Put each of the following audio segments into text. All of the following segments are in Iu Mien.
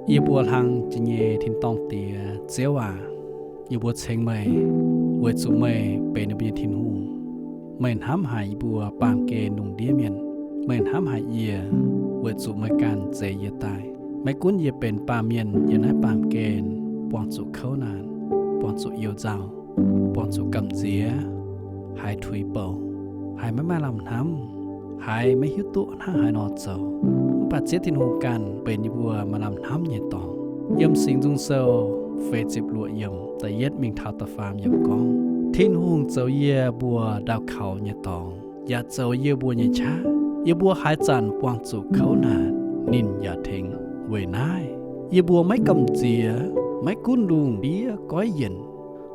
Yie mbuo hlang jiex nyei tin-dorngh Diex, Ziouv aac, yie mbuo ceng meih weic zuqc meih benx yie mbuo nyei Tin-Hungh. Meih hnamv haic yie mbuo baamh gen lungh ndiev mienh. Meih hnamv haic yie weic zuqc meih ganh zeix yie daaih. Maiv gunv yie benx baamh mienh yiem naaiv baamh gen buangh zuqc kouv naanc, buangh zuqc you nzauh, buangh zuqc gamh nziex, haiz tuix bouc, haiz maiv maaih lamh hnamv, haiz maiv hiuv duqv hnangv haaix nor zoux, mv baac Ziouv Tin-Hungh ganh benx yie mbuo maaih lamh hnamv nyei dorngx. Yiem Singx Nzung Sou feix ziepc luoqc yiemc da'yietv mingh taux da'faam yiemc gorngv, Tin-Hungh zoux yie mbuo ndaauh kaux nyei dorngx, yaac zoux yie mbuo nyei qaqv. Yie mbuo haaix zanc buangh zuqc kouv naanc, ninh yaac tengx. Weic naaiv yie mbuo maiv gamh nziex, maiv gunv lungh ndiev goiv yienc,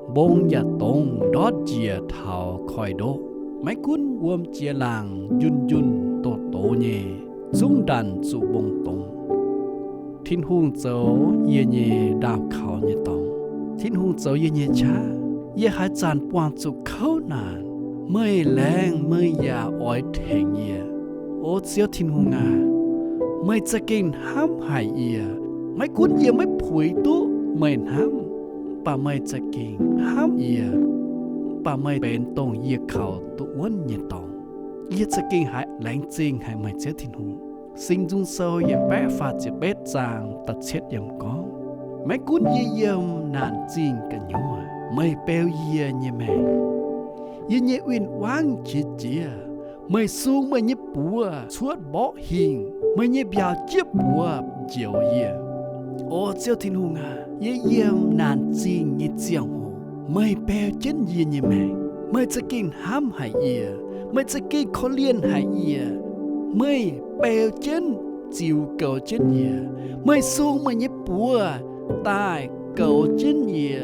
mbong yaac dongz ndortv njiec taux koiv-ndoqv, maiv gunv wuom jiex laangc njunh njunh doz-doz nyei, zungv ndanc zuqc mbong dongz. Tin-Hungh zoux yie nyei ndaauh kaux nyei dorngx. Tin-Hungh zoux yie nyei qaqv. Yie haaix zanc buangh zuqc kouv naanc, meih laengz meih yaac oix tengx yie. O Ziouv Tin-Hungh aac, meih za'gengh hnamv haic yie. Maiv gunv yie maiv puix duqv meih hnamv, mv baac meih za'gengh hnamv yie, mv baac meih benx dongh yie kaux duqv wuonv nyei dorngx. Yie za'gengh haiz laengz zingh haic meih Ziouv Tin-Hungh. Singx Nzung Sou yietc baeqv faah ziepc betv zaang da'cietv yiemc gorngv, Maiv gunv yie yiem naanc zingh gu'nyuoz, meih beu yie nyei maengc. Yie nyei win-wangv qiex jiez, meih sung meih nyei buoz cuotv mborqv hingh, meih nyei mbiaauc jieqv buoz njoux yie. O Ziouv Tin-Hungh aac, yie yiem naanc zingh nyei ziangh hoc, meih beu jienv yie nyei maengc. Meih za'gengh hnamv haic yie. Meih za'gengh korv-lienh haic yie. Meih beu jienv, ziux goux jienv yie. Meih sung meih nyei buoz daaih goux jienv yie,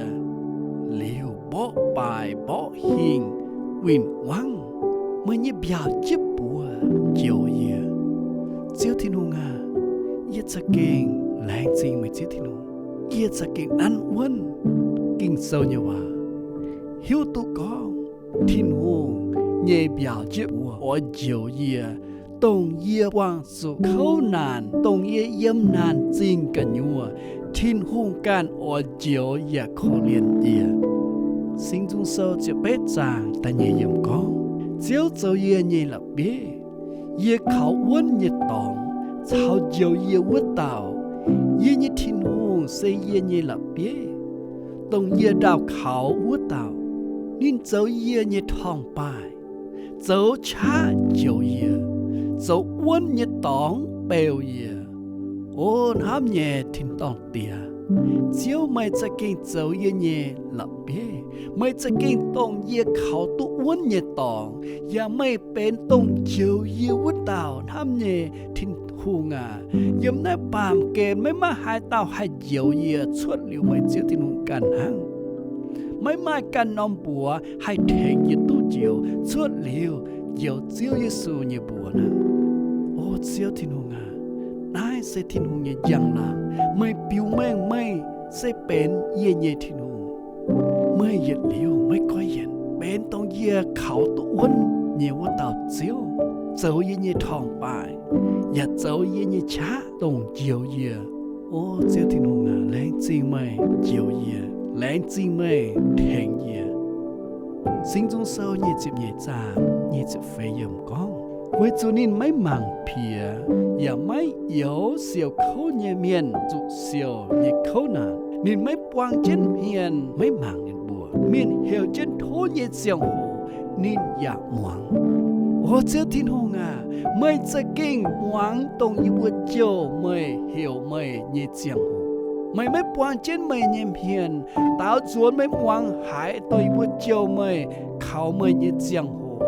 liuz mborqv baaix mborqv hingh win-wangv, meih nyei mbiaauc jieqv buoz njoux yie. Ziouv Tin-Hungh aac, yie za'gengh laengz zingh meih Ziouv Tin-Hungh. Yie za'gengh nanv wuonv Ging-Sou nyei waac, hiuv duqv gorngv Tin-Hungh nyei mbiaauc jieqv buoz oix njoux yie, dongh yie buangh zuqc kouv naanc, dongh yie yiem naanc zingh gu'nyuoz, Tin-Hungh ganh oix njoux yaac korv-lienh yie. Singx Nzung Sou ziepc betv zaang da'nyeic yiemc gorngv, Ziouv zoux yie nyei la'bieiv, yie kaux wuonv nyei dorngx, caux njoux yie wuov dauh. Yie nyei Tin-Hungh se yie nyei la'bieiv, dongh yie ndaauh kaux wuov dauh. Ninh zoux yie nyei torngv-baaih, zoux qaqv njoux yie, zoux wuonv nyei dorngx beu yie. O hnamv nyei tin-dorngh Diex, Ziouv, meih za'gengh zoux yie nyei la'bieiv. Meih za'gengh dongh yie kaux duqv wuonv nyei dorngx, yaac meih benx dongh njoux yie wuov dauh. Hnamv nyei Tin-Hungh aac, yiem naaiv baamh gen maiv maaih haaix dauh haih njoux yie cuotv liuz meih Ziouv Tin-Hungh ganh hnangv. Maiv maaih ganh norm mbuox haih tengx yie duqv njoux cuotv liuz njoux Ziouv Yesu nyei mbuox hnangv. O Ziouv Tin-Hungh aac, naaiv se Tin-Hungh nyei njang-laangc. Meih biux mengh meih se benx yie nyei Tin-Hungh. Meih yietc liuz maiv goiv yienc, benx dongh yie kaux duqv wuonv nyei wuov dauh Ziouv, zoux yie nyei torngv-baaih, yaac zoux yie nyei qaqv dongh njoux yie. O Ziouv Tin-Hungh aac, laengz zingh meih njoux yie, laengz zingh meih tengx yie. Singx Nzung Sou nyic ziepc nyeic zaang nyic ziepc feix yiemc gorngv, weic zuqc ninh maiv mangc piex yaac maiv youx siouc kouv nyei mienh zuqc siouc nyei kouv naanc. Ninh maiv buang jienv hmien maiv mangc ninh mbuo. Mienh heuc jienv tov nyei ziangh hoc ninh yaac muangx. O Ziouv Tin-Hungh aac, meih za'gengh muangx dongh yie mbuo jouh meih, heuc meih nyei ziangh hoc. Meih maiv buang jienv meih nyei hmien, daaux nzuonx meih muangx haaix dongh yie mbuo jouh meih, kaux meih nyei ziangh hoc.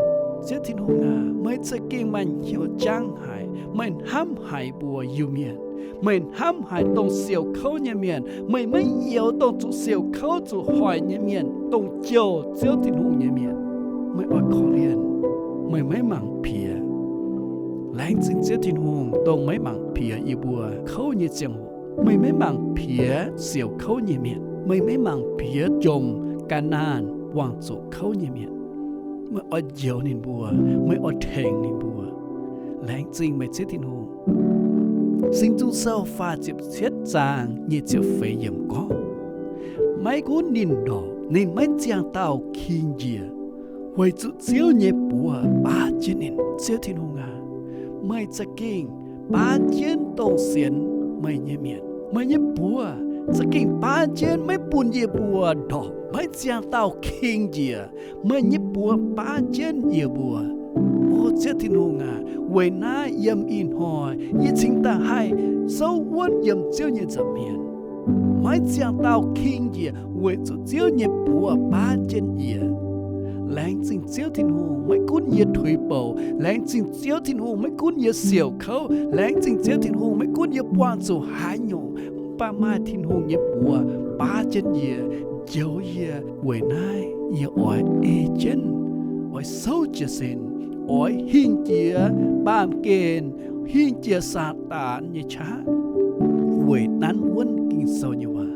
Ziouv Tin-Hungh aac, meih za'gengh maaih hnyouv jangv haic. Meih hnamv haic mbuo Iu-Mienh. Meih hnamv haic dongh siouc kouv nyei mienh. Meih maiv youx dongh zuqc siouc kouv zuqc hoic nyei mienh, dongh jouh Ziouv Tin-Hungh nyei mienh. Meih oix korv-lienh. Meih maiv mangc piex. Laengz zingh Ziouv Tin-Hungh dongh maiv mangc piex yie mbuo kouv nyei ziangh hoc. Meih maiv mangc piex siouc kouv nyei mienh. Meih maiv mangc piex jomc, gan naanh, buangh zuqc kouv nyei mienh. Meih oix njoux ninh mbuo, meih oix tengx ninh mbuo. Laengz zingh meih Ziouv Tin-Hungh. Singx Nzung Sou faah ziepc cietv zaang nyic ziepc feix yiemc gorngv, maiv gunv ninh ndorpc, ninh maiv ziangh dauh king njiec, weic zuqc Ziouv nyei buoz baav jienv ninh. Ziouv Tin-Hungh aac, meih za'gengh baav jienv dongh sienx meih nyei mienh. Meih nyei buoz za'gengh baav jienv, maiv bun yie mbuo ndorpc, maiv ziangh dauh king njiec. Meih nyei buoz baav jienv yie mbuo. O Ziouv Tin-Hungh aac, weic naaiv yiem ih hnoi yie cingx daaih haih souv wuonv yiem Ziouv nyei nza'hmien. Maiv ziangh dauh king njiec weic zuqc Ziouv nyei buoz baav jienv yie. Laengz zingh Ziouv Tin-Hungh, maiv gunv yie tuix bouc, laengz zingh Ziouv Tin-Hungh, maiv gunv yie siouc kouv, laengz zingh Ziouv Tin-Hungh, maiv gunv yie buangh zuqc haaix nyungc, mv baac maaih Tin-Hungh nyei buoz baav jienv yie, njoux yie. Weic naaiv yie oix ei jienv, oix souv jiez sin, oix hingh jiex baamh gen, hingh jiex Saadaan nyei qaqv, weic nanv wuonv Ging-Sou nyei waac.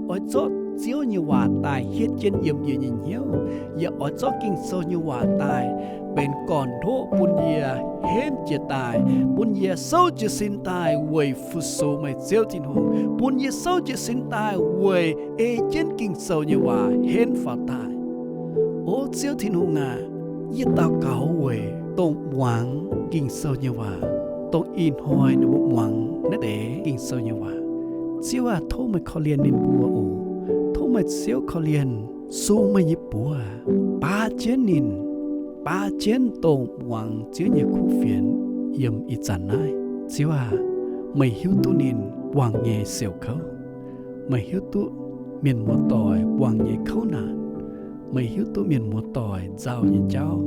Oix zorqv Ziouv nyei waac daaih hietv jienv yiem yie nyei hnyouv. Yie oix zorqv Ging-Sou nyei waac daaih benx gorn-ndoqv bun yie henv jiez daaih, bun yie souv jiez sin daaih weic fu-sux meih Ziouv Tin-Hungh, bun yie souv jiez sin daaih weic ei jienv Ging-Sou nyei waac henv faaux daaih. O Ziouv Tin-Hungh aac, yie daux gaux weic dongh muangx Ging-Sou nyei waac, dongh ih hnoi ninh mbuo muangx naaiv deix Ging-Sou nyei waac. Ziouv aac, tov meih korv-lienh ninh mbuo oc. Tov meih Ziouv korv-lienh sung meih nyei buoz, baav jienv ninh, baav jienv dongh muangx Ziouv nyei kuv fienx yiem ih zanc naaiv. Ziouv aac, meih hiuv duqv ninh buangh nyei siouc kouv. Meih hiuv duqv mienh muoz-doic buangh nyei kouv naanc. Meih hiuv duqv mienh muoz-doic nzauh nyei jauv.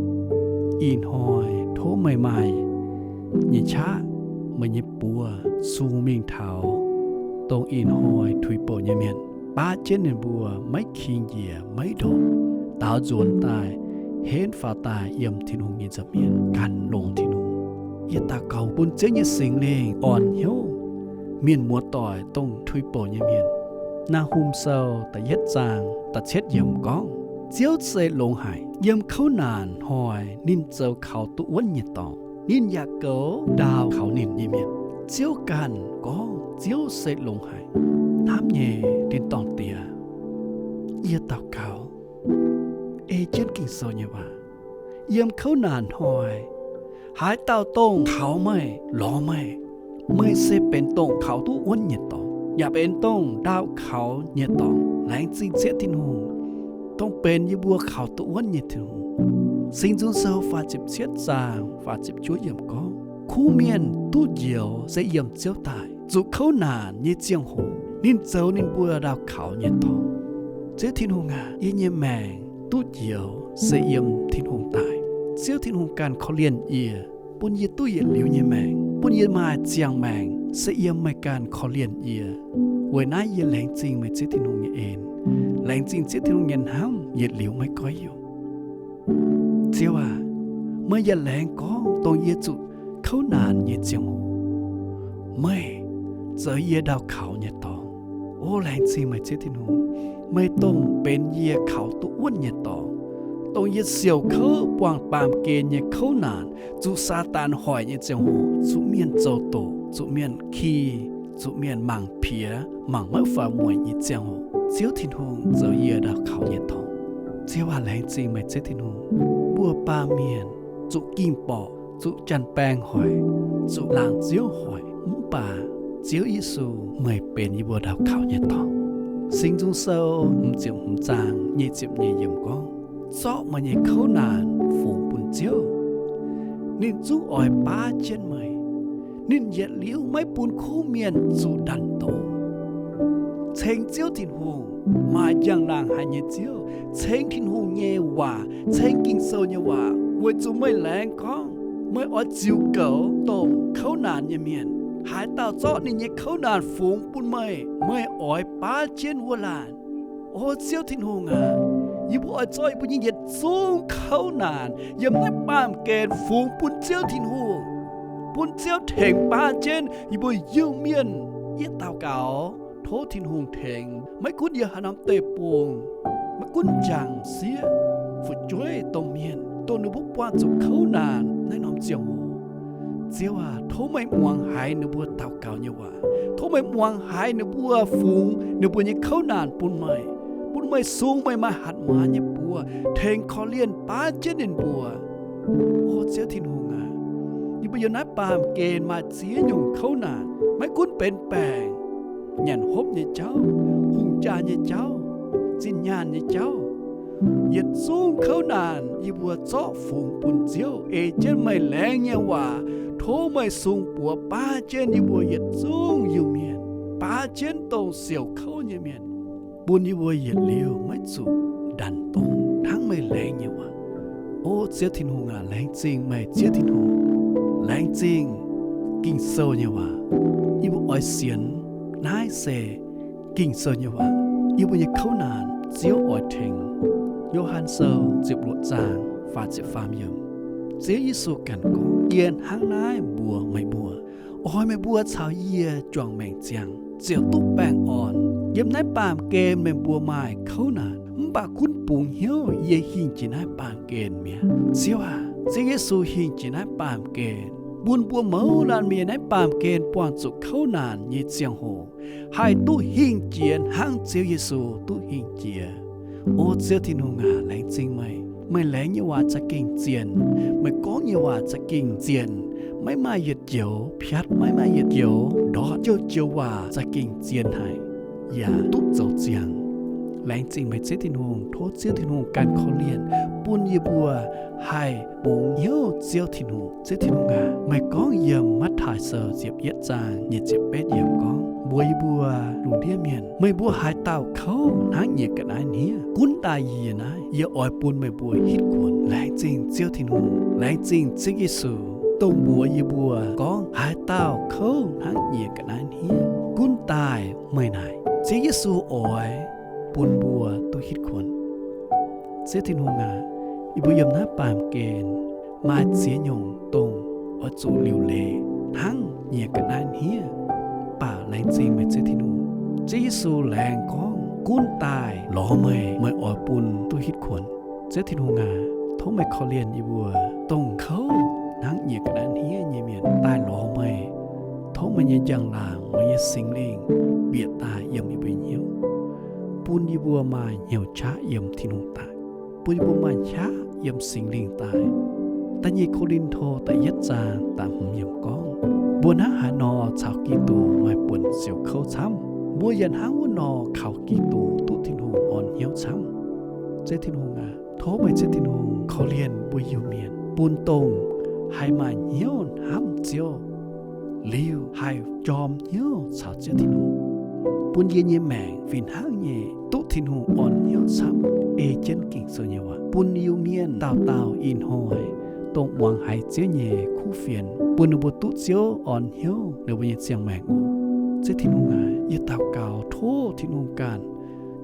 Ih hnoi tov meih maaih nyei qaqv, meih nyei buoz sung mingh taux dongh ih hnoi tuix bouc nyei mienh, baav jienv ninh mbuo maiv king njiec, maiv ndorpc, daaux nzuonx daaih, henv faaux daaih yiem Tin-Hungh nyei nza'hmien, ganh longx Tin-Hungh. Yie daux gaux bun Ziouv nyei Singx Lingh orn hnyouv mienh muoz-doic dongh tuix bouc nyei mienh. Naa^hum Sou da'yietv zaang da'cietv yiemc gorngv, Ziouv se longx haic. Yiem kouv naanc hnoi ninh zoux kaux duqv wuonv nyei dorngx. Ninh yaac goux ndaauh kaux ninh nyei mienh. Ziouv ganh gorngv Ziouv se longx haic. Hnamv nyei tin-dorngh Diex, yie daux gaux ei jienv Ging-Sou nyei waac. Yiem kouv naanc hnoi, haaix dauh dongh kaux meih, lorz meih, meih se benx dongh kaux duqv wuonv nyei dorngx, yaac benx dongh ndaauh kaux nyei dorngx. Laengz zingh Ziouv Tin-Hungh, dongh benx yie mbuo kaux duqv wuonv nyei Tin-Hungh. Singx Nzung Sou faah ziepc cietv zaang faah ziepc juov yiemc gorngv, kuv mienh duqv njoux se yiem Ziouv daaih. Zuqc kouv naanc nyei ziangh hoc, ninh zoux ninh mbuo ndaauh kaux nyei dorngx. Ziouv Tin-Hungh aac, yie nyei maengc duqv njoux se yiem Tin-Hungh daaih. Ziouv Tin-Hungh ganh korv-lienh yie, bun yie duqv yietc liuz nyei maengc, bun yie maaih ziangh maengc se yiem meih ganh korv-lienh yie. Weic naaiv yie laengz zingh meih Ziouv Tin-Hungh nyei en, laengz zingh Ziouv Tin-Hungh nyei hnamv yietc liuz maiv goiv yoc. Ziouv aac, meih yaac laengz gorngv dongh yie zuqc kouv naanc nyei ziangh hoc, meih zoux yie ndaauh kaux nyei dorngx. O laengz zingh meih Ziouv Tin-Hungh, meih dongh benx yie kaux duqv wuonv nyei dorngx, dongh yie siouc kouv buangh baamh gen nyei kouv naanc, zuqc Saadaan hoic nyei ziangh hoc, zuqc mienh zoux doqc, zuqc mienh ki, zuqc mienh mangc piex, mangc maiv faaux mueic nyei ziangh hoc, Ziouv Tin-Hungh zoux yie ndaauh kaux nyei dorngx. Ziouv aac, laengz zingh meih Ziouv Tin-Hungh. Mbuo baamh mienh zuqc ging-borqc, zuqc janx-baeng hoic, zuqc laangz ziouv hoic, mv baac Ziouv Yesu, meih benx yie mbuo ndaauh kaux nyei dorngx. Singx Nzung Sou hmz ziepc hmz zaang nyic ziepc nyeic yiemc gorngv, zorqv meih nyei kouv naanc fungx bun Ziouv, ninh zungv oix baav jienv meih. Ninh yietc liuz maiv bun kuv mienh zuqc ndanc dongz. Ceng Ziouv Tin-Hungh, maaih njang-laangc haic nyei Ziouv, ceng Tin-Hungh nyei waac, ceng Ging-Sou nyei waac, weic zuqc meih laengz gorngv meih oix ziux goux dongh kouv naanc nyei mienh. Haaix dauh zorqv ninh nyei kouv naanc fungx bun meih, meih oix baav jienv wuov laanh. O Ziouv Tin-Hungh aac, yie mbuo oix zorqv yie mbuo nyei yietc zungv kouv naanc yiem naaiv baamh gen fungx bun Ziouv Tin-Hungh, bun Ziouv tengx baav jienv yie mbuo Iu-Mienh. Yie daux gaux tov Tin-Hungh tengx, maiv gunv yie haaix norm deic-bung, maiv gunv njang sieqv fu'jueiv domh mienh, dongh ninh mbuo buangh zuqc kouv naanc naaiv norm ziangh hoc. Ziouv aac, tov meih muangx haiz ninh mbuo daux gaux nyei waac. Tov meih muangx haiz ninh mbuo fungx ninh mbuo nyei kouv naanc bun meih, bun meih sung meih maaih hatc maaz nyei buoz tengx korv-lienh baav jienv ninh mbuo. O Ziouv Tin-Hungh aac, yie mbuo yiem naaiv baamh gen maaih ziex nyungc kouv naanc, maiv gunv benx baengc, nyanc hopv nyei jauv, hungh jaa nyei jauv, zinh nyaanh nyei jauv, yietc zungv kouv naanc yie mbuo zorqv fungx bun Ziouv ei jienv meih laengz nyei waac. Tov meih sung buoz baav jienv yie mbuo yietc zungv Iu-Mienh, baav jienv dongh siouc kouv nyei mienh, bun yie mbuo yietc liuz maiv zuqc ndanc dongz hnangv meih laengz nyei waac. O Ziouv Tin-Hungh aac, laengz zingh meih Ziouv Tin-Hungh, laengz zingh Ging-Sou nyei waac. Yie mbuo oix sienx naaiv se Ging-Sou nyei waac. Yie mbuo nyei kouv naanc Ziouv oix tengx. Yo^han Sou ziepc luoqc zaang faah ziepc faam yiemc, Ziouv Yesu ganh gorngv, Yie hnangv naaiv mbuox meih mbuo, oix meih mbuo caux yie juangc maengc ziangh ziouc duqv baengh orn. Yiem naaiv baamh gen meih mbuo maaih kouv naanc, mv baac gunv bungx hnyouv, yie hingh jiex naaiv baamh gen mi'aqv. Ziouv aac, Ziouv Yesu hingh jiex naaiv baamh gen bun mbuo mouz laanh mienh naaiv baamh gen buangh zuqc kouv naanc nyei ziangh hoc haih duqv hingh jiex hnangv Ziouv Yesu duqv hingh jiex. O Ziouv Tin-Hungh aac, laengz zingh meih. Meih laengz nyei waac za'gengh zienh. Meih gorngv nyei waac za'gengh zienh. Maiv maaih yietc joux piatv, maiv maaih yietc joux ndortv. Joux-joux waac za'gengh zienh haic yaac duqv zoux ziangh. Laengz zingh meih Ziouv Tin-Hungh. Tov Ziouv Tin-Hungh ganh korv-lienh bun yie mbuo haih bungx hnyouv Ziouv Tin-Hungh. Ziouv Tin-Hungh aac, meih gorngv yiem Matv^taai Sou ziepc yietv zaang nyic ziepc betv yiemc gorngv mbuox yie mbuo lungh ndiev mienh, Meih mbuo haaix dauh kouv hnangv nyieqc ga'naaiv hniev, gunv daaih yie naaiv, yie oix bun meih mbuo hitv kuonx. Laengz zingh Ziouv Tin-Hungh, laengz zingh Ziouv Yesu, dongh mbuox yie mbuo gorngv, Haaix dauh kouv hnangv nyieqc ga'naaiv hniev, gunv daaih meih naaic. Ziouv Yesu oix bun mbuo duqv hitv kuonx. Ziouv Tin-Hungh aac, yie mbuo yiem naaiv baamh gen maaih ziex nyungc dongh oix zuqc liuc leiz hnangv nyieqc ga'naaiv hniev, mv baac laengz zingh meih Ziouv Tin-Hungh. Ziouv Yesu laengz gorngv, Gunv daaih lorz meih, meih oix bun duqv hitv kuonx. Ziouv Tin-Hungh aac, tov meih korv-lienh yie mbuo dongh kouv hnangv nyieqc ga'naaiv hniev nyei mienh daaih lorz meih. Tov meih nyei njang-laangc, meih nyei Singx Lingh bieqc daaih yiem yie mbuo nyei hnyouv, bun yie mbuo maaih hnyouv qaqv yiem Tin-Hungh daaih, bun yie mbuo maaih qaqv yiem Singx Lingh daaih. Da'nyeic Ko^lin^to da'yietv zaang da'hmz yiemc gorngv, Mbuo hnangv haaix nor caux Giduc maaih buonc siouc kouv camv, mbuo yaac hnangv wuov nor kaux Giduc duqv Tin-Hungh orn hnyouv camv. Ziouv Tin-Hungh aac, tov meih Ziouv Tin-Hungh korv-lienh mbuo Iu-Mienh, bun dongh haih maaih hnyouv hnamv Ziouv liuz haih jorm hnyouv caux Ziouv Tin-Hungh, bun yie nyei maengc fih hnangv nyei duqv Tin-Hungh orn hnyouv camv, ei jienv Ging-Sou nyei waac, bun Iu-Mienh dauh dauh ih hnoi dongh muangx haiz Ziouv nyei kuv fienx, bun ninh mbuo duqv Ziouv orn hnyouv ninh mbuo nyei ziangh maengc. Ziouv Tin-Hungh aac, yie daux gaux tov Tin-Hungh ganh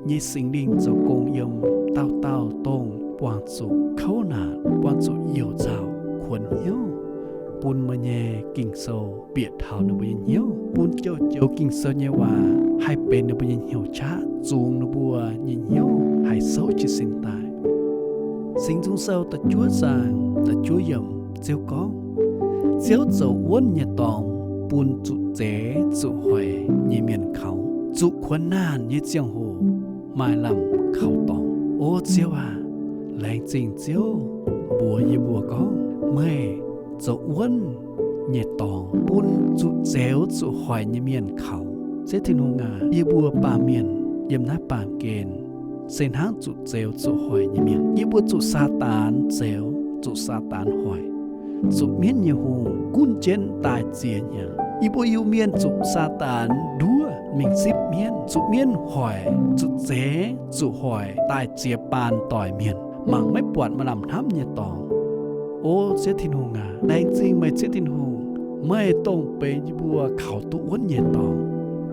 nyei Singx Lingh zoux gong yiem dauh dauh dongh buangh zuqc kouv naanc, buangh zuqc youc nzauh kuonx hnyouv, bun meih nyei Ging-Sou bieqc taux ninh mbuo nyei hnyouv, bun joux-joux Ging-Sou nyei waac haih benx ninh mbuo nyei hnyouv qaqv, zungx ninh mbuo nyei hnyouv haih souv jiez sin daaih. Singx Nzung Sou da'juov zaang da'juov yiemc Ziouv gorngv, Ziouv zoux wuonv nyei dorngx bun zuqc zeix zuqc hoic nyei mienh kaux, zuqc kuonx naanh nyei ziangh hoc maaih lamh kaux dorngx. O Ziouv aac, laengz zingh Ziouv mbuox yie mbuo gorngv, Meih zoux wuonv nyei dorngx bun zuqc zeix zuqc hoic nyei mienh kaux. Ziouv Tin-Hungh aac, yie mbuo baamh mienh yiem naaiv baamh gen se hnangv zuqc zeix zuqc hoic nyei mienh. Yie mbuo zuqc Saadaan zeix, zuqc Saadaan hoic, zuqc mienv nyei hungh gunv jienv daaih ziex hnyangx. Yie mbuo Iu-Mienh zuqc Saadaan nduov mingh sipv mienv, zuqc mienv hoic, zuqc zeix zuqc hoic daaih ziex baan doic mienh, mangc maiv buatc maaih lamh hnamv nyei dorngx. O Ziouv Tin-Hungh aac, laengz zingh meih Ziouv Tin-Hungh, meih dongh benx yie mbuo kaux duqv wuonv nyei dorngx.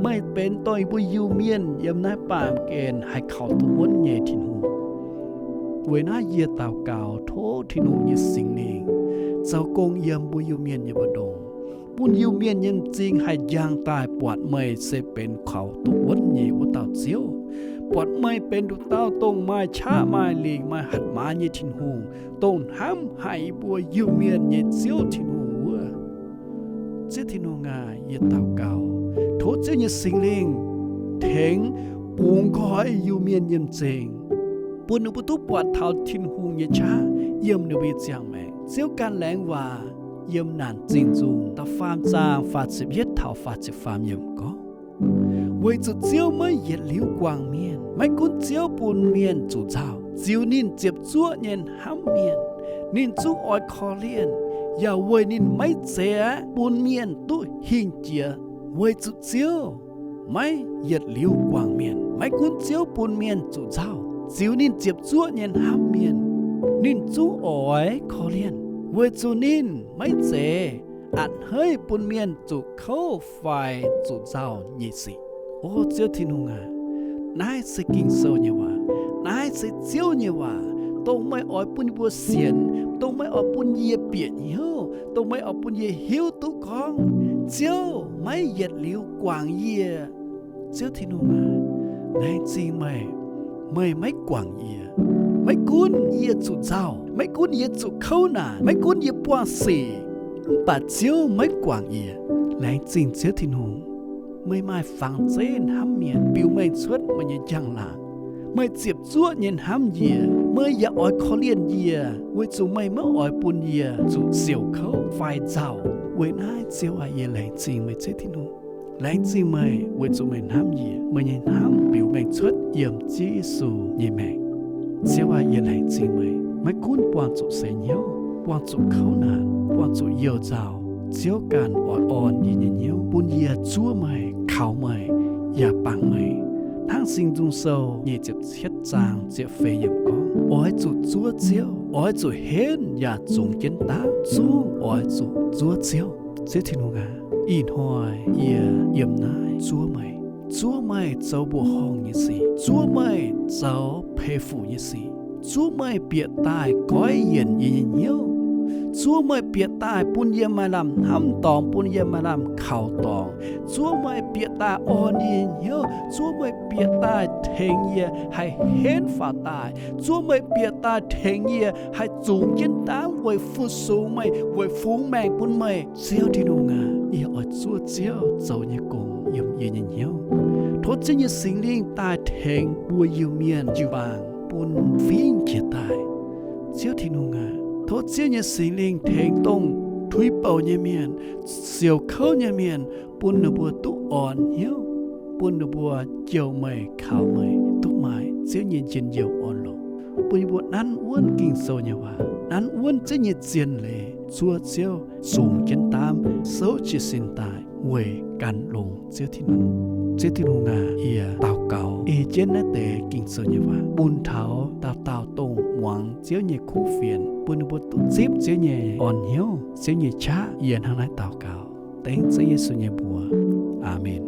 Meih benx dongh yie mbuo Iu-Mienh yiem naaiv baamh gen haih kaux duqv wuonv nyei Tin-Hungh. Weic naaiv yie daux gaux tov Tin-Hungh nyei Singx Lingh zoux gong yiem mbuo Iu-Mienh nyei mbu'ndongx, bun Iu-Mienh nyei m'zing haih njang daaih buatc meih se benx kaux duqv wuonv nyei wuov dauh Ziouv. buatc meih benx nduqc dauh dongh maaih qaqv maaih lingc maaih hatc maaz nyei Tin-Hungh, dongh hnamv haic yie mbuo Iu-Mienh nyei Ziouv Tin-Hungh wuov. Ziouv Tin-Hungh aac, yie daux gaux, tov Ziouv nyei Singx Lingh tengx bungx nqoi Iu-Mienh nyei m'zing, bun ninh mbuo duqv buatc taux Tin-Hungh nyei qaqv yiem ninh mbuo nyei ziangh maengc. Ziouv ganh laengz waac yiem Naanc Zingh Nzung da'faam zaang faah ziepc yietv taux faah ziepc faam yiemc gorngv, weic zuqc Ziouv maiv yietc liuz guangc mienh. Maiv gunv Ziouv bun mienh zuqc nzauh, ziux ninh ziepc zuoqv nyei hnamv mienh, ninh zungv oix korv-lienh, yaac weic ninh maiv zeiz aeqv, bun mienh duqv hingh jiex. Weic zuqc Ziouv maiv yietc liuz guangc mienh. Maiv gunv Ziouv bun mienh zuqc nzauh, ziux ninh ziepc zuoqv nyei hnamv mienh, ninh zungv oix korv-lienh, weic zuqc ninh maiv zeiz a'hneiv bun mienh zuqc kouv fai zuqc nzauh nyei sic. O Ziouv Tin-Hungh aac, naaiv se Ging-Sou nyei waac. Naaiv se Ziouv nyei waac, dongh meih oix bun yie mbuo sienx, dongh meih oix bun yie bieqc hnyouv, dongh meih oix bun yie hiuv duqv gorngv Ziouv maiv yietc liuz guangc yie. Ziouv Tin-Hungh aac, laengz zingh meih, meih maiv guangc yie. Maiv gunv yie zuqc nzauh, maiv gunv yie zuqc kouv naanc, maiv gunv yie buangh sic, mv baac Ziouv maiv guangc yie. Laengz zingh Ziouv Tin-Hungh, meih maaih fangx zeiv hnamv mienh, biux mengh cuotv meih nyei njang-laangc. Meih ziepc zuoqv nyei hnamv yie. Meih yaac oix korv-lienh yie, weic zuqc meih maiv oix bun yie zuqc siouc kouv fai nzauh. Weic naaiv Ziouv aac, yie laengz zingh meih Ziouv Tin-Hungh. Laengz zingh meih weic zuqc meih hnamv yie. Meih nyei hnamv biux mengh cuotv yiem Ziouv Yesu nyei maengc. Ziouv aac, yie laengz zingh meih. Maiv gunv buangh zuqc seix hnyouv, buangh zuqc kouv naanc, buangh zuqc youh nzauh, Ziouv ganh oix orn yie nyei hnyouv, bun yie zuov meih, kaux meih, yaac bangc meih. Hnangv Singx Nzung Sou nyic ziepc cietv zaang ziepc feix yiemc gorngv, oix zuqc zuov Ziouv, oix zuqc henv yaac zungx jienv ndaamv, zungv oix zuqc zuov Ziouv. Ziouv Tin-Hungh aac, ih hnoi yie yiem naaiv zuov meih. Zuov meih zoux mbuoqc horngh nyei sic, zuov meih zoux peix fuc nyei sic, zuov meih bieqc daaih goiv yienc yie nyei hnyouv, zuov meih bieqc daaih bun yie maaih lamh hnamv dorngx, bun yie maaih lamh kaux dorngx, zuov meih bieqc daaih orn yie nyei hnyouv, zuov meih bieqc daaih tengx yie haih henv faaux daaih, zuov meih bieqc daaih tengx yie haih zungx jienv ndaamv weic fu-sux meih, weic fungx maengc bun meih. Ziouv Tin-Hungh aac, yie oix zuov Ziouv zoux nyei gong yiem yie nyei hnyouv. Tov Ziouv nyei Singx Lingh daaih tengx mbuo Iu-Mienh jiu-baang bun fingx jiex daaih. Ziouv Tin-Hungh aac, tov Ziouv nyei Singx Lingh tengx dongh tuix bouc nyei mienh, siouc kouv nyei mienh, bun ninh mbuo duqv orn hnyouv, bun ninh mbuo jouh meih, kaux meih, duqv maaih Ziouv nyei njien-youh orn-lorqc, bun yie mbuo nanv wuonv Ging-Sou nyei waac, nanv wuonv Ziouv nyei zien leiz, zuov Ziouv, zungx jienv ndaamv, souv jiez sin daaih weic gan longx Ziouv Tin-Hungh. Ziouv Tin-Hungh aac, yie daux gaux ei jienv naaiv deix Ging-Sou nyei waac bun taux dauh dauh dongh muangx Ziouv nyei kuv fienx, bun ninh mbuo duqv zipv Ziouv nyei orn hnyouv, Ziouv nyei qaqv. Yie hnangv naaiv daux gaux dengv Ziouv Yesu nyei mbuox. Aamen.